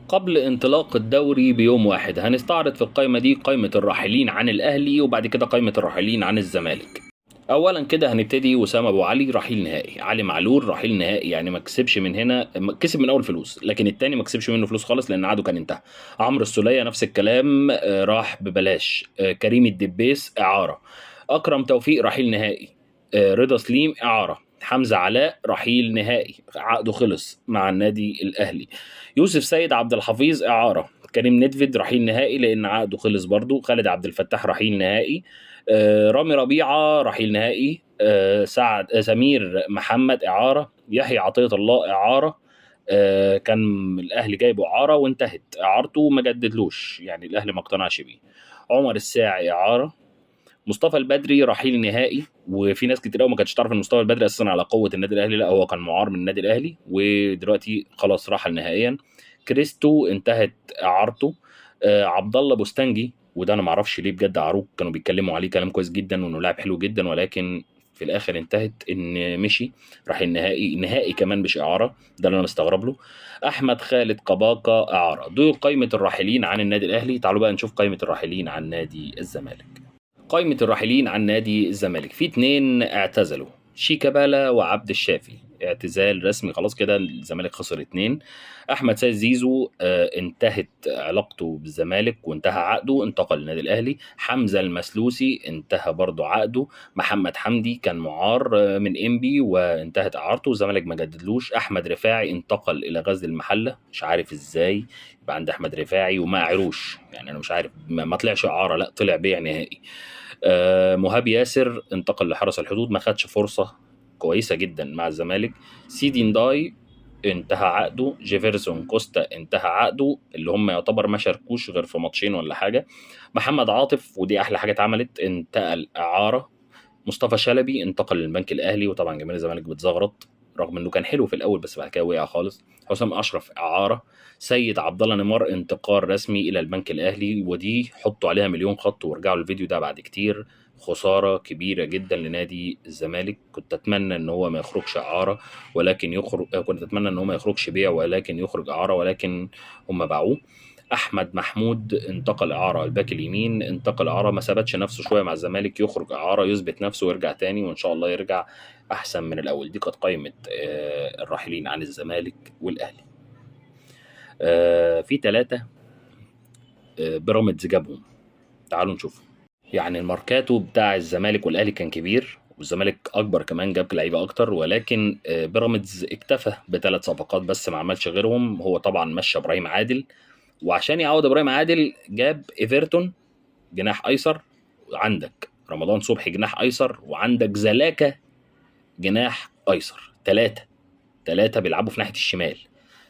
قبل انطلاق الدوري بيوم واحد هنستعرض في القائمة دي قائمة الراحلين عن الأهلي وبعد كده قائمة الراحلين عن الزمالك. اولا كده هنبتدي وسام ابو علي رحيل نهائي، علي معلول رحيل نهائي، يعني ما كسبش من هنا، كسب من اول فلوس لكن التاني ما كسبش منه فلوس خالص لان عقده كان انتهى. عمرو السوليه نفس الكلام، راح ببلاش. كريم الدبيس اعاره، اكرم توفيق رحيل نهائي، رضا سليم اعاره، حمزة علاء رحيل نهائي عقده خلص مع النادي الاهلي، يوسف سيد عبد الحفيظ اعاره، كريم ندفد رحيل نهائي لان عقده خلص برضه، خالد عبد الفتاح رحيل نهائي، رامي ربيعة رحيل نهائي، سعد سمير محمد اعاره، يحيى عطية الله اعاره، كان الاهلي جايبه اعاره وانتهت اعارته ما جددلوش، يعني الاهلي ما اقتنعش بيه. عمر الساعي اعاره، مصطفى البدري رحيل نهائي، وفي ناس كتير قوي ما كانتش تعرف ان مصطفى البدري اساسا على قوة النادي الاهلي، لا هو كان معار من النادي الاهلي ودلوقتي خلاص رحل نهائيا. كريستو انتهت اعارته. عبد الله بوستانجي، وده انا ما اعرفش ليه بجد عروق كانوا بيتكلموا عليه كلام كويس جدا وانه لاعب حلو جدا، ولكن في الاخر انتهت ان مشي راح النهائي، نهائي كمان مش اعاره، ده اللي انا مستغرب له. احمد خالد قباقه اعاره. دول قائمة الراحلين عن النادي الاهلي. تعالوا بقى نشوف قائمة الراحلين عن نادي الزمالك. قائمة الراحلين عن نادي الزمالك في 2 اعتزلوا، شيكابالا وعبد الشافي، اعتزال رسمي خلاص كده الزمالك خسر 2. احمد سيد زيزو انتهت علاقته بالزمالك وانتهى عقده، انتقل للنادي الاهلي. حمزة المسلوسي انتهى برضه عقده. محمد حمدي كان معار من انبي وانتهت اعارته، الزمالك ما جددلوش. احمد رفاعي انتقل الى غزل المحلة، مش عارف ازاي يبقى عند احمد رفاعي وما عروش، يعني انا مش عارف ما طلعش اعاره، لا طلع بيع نهائي. مهاب ياسر انتقل لحرس الحدود، ما خدش فرصة كويسة جدا مع الزمالك. سيدي نداي انتهى عقده. جيفرسون كوستا انتهى عقده، اللي هم يعتبر ما شاركوش غير في ماتشين ولا حاجة. محمد عاطف، ودي احلى حاجة اتعملت، انتقل اعاره. مصطفى شلبي انتقل للبنك الاهلي، وطبعا جماهير الزمالك بتزغرط رغم انه كان حلو في الاول بس بعد كده وقع خالص. حسام اشرف اعاره. سيد عبد الله نيمار انتقال رسمي الى البنك الاهلي، ودي حطوا عليها مليون خط وارجعوا الفيديو ده بعد كتير. خسارة كبيرة جدا لنادي الزمالك، كنت اتمنى ان هو ما يخرجش اعاره ولكن يخرج، كنت اتمنى ان هو ما يخرجش بيع ولكن يخرج اعاره، ولكن هم باعوه. احمد محمود انتقل اعاره، الباك اليمين انتقل اعاره، ما ثبتش نفسه شوية مع الزمالك، يخرج اعاره يثبت نفسه ويرجع تاني، وان شاء الله يرجع احسن من الاول. دي كانت قائمة الراحلين عن الزمالك والاهلي. في 3 بيراميدز جابهم، تعالوا نشوفهم. يعني الماركاتو بتاع الزمالك والاهلي كان كبير، والزمالك اكبر كمان جاب لعيبة اكتر، ولكن بيراميدز اكتفى ب3 صفقات بس، ما عملش غيرهم. هو طبعا مشى ابراهيم عادل، وعشان يعوض ابراهيم عادل جاب ايفرتون جناح ايسر، وعندك رمضان صبحي جناح ايسر، وعندك زلاكا جناح ايسر، 3 بيلعبوا في ناحية الشمال،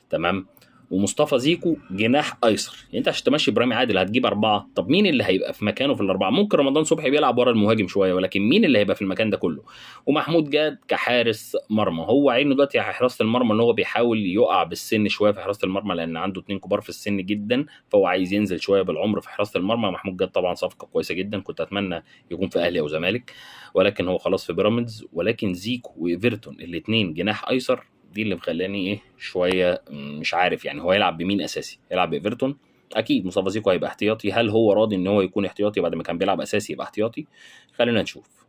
تمام. ومصطفى زيكو جناح ايسر. يعني انت عشان تمشي ابراهيم عادل هتجيب 4، طب مين اللي هيبقى في مكانه في ال4؟ ممكن رمضان صبحي بيلعب ورا المهاجم شوية، ولكن مين اللي هيبقى في المكان ده كله؟ ومحمود جاد كحارس مرمى، هو عينه دلوقتي على حراسة المرمى، ان هو بيحاول يقع بالسن شوية في حراسة المرمى لان عنده 2 كبار في السن جدا، فهو عايز ينزل شوية بالعمر في حراسة المرمى. محمود جاد طبعا صفقة كويسة جدا، كنت اتمنى يكون في اهلي او زمالك، ولكن هو خلاص في بيراميدز. ولكن زيكو وايفرتون الاثنين جناح ايسر، دي اللي مخلاني ايه شوية مش عارف، يعني هو يلعب بمين اساسي؟ يلعب بايفرتون اكيد، مصطفى زيكو هيبقى احتياطي. هل هو راضي ان هو يكون احتياطي بعد ما كان بيلعب اساسي يبقى احتياطي؟ خلينا نشوف.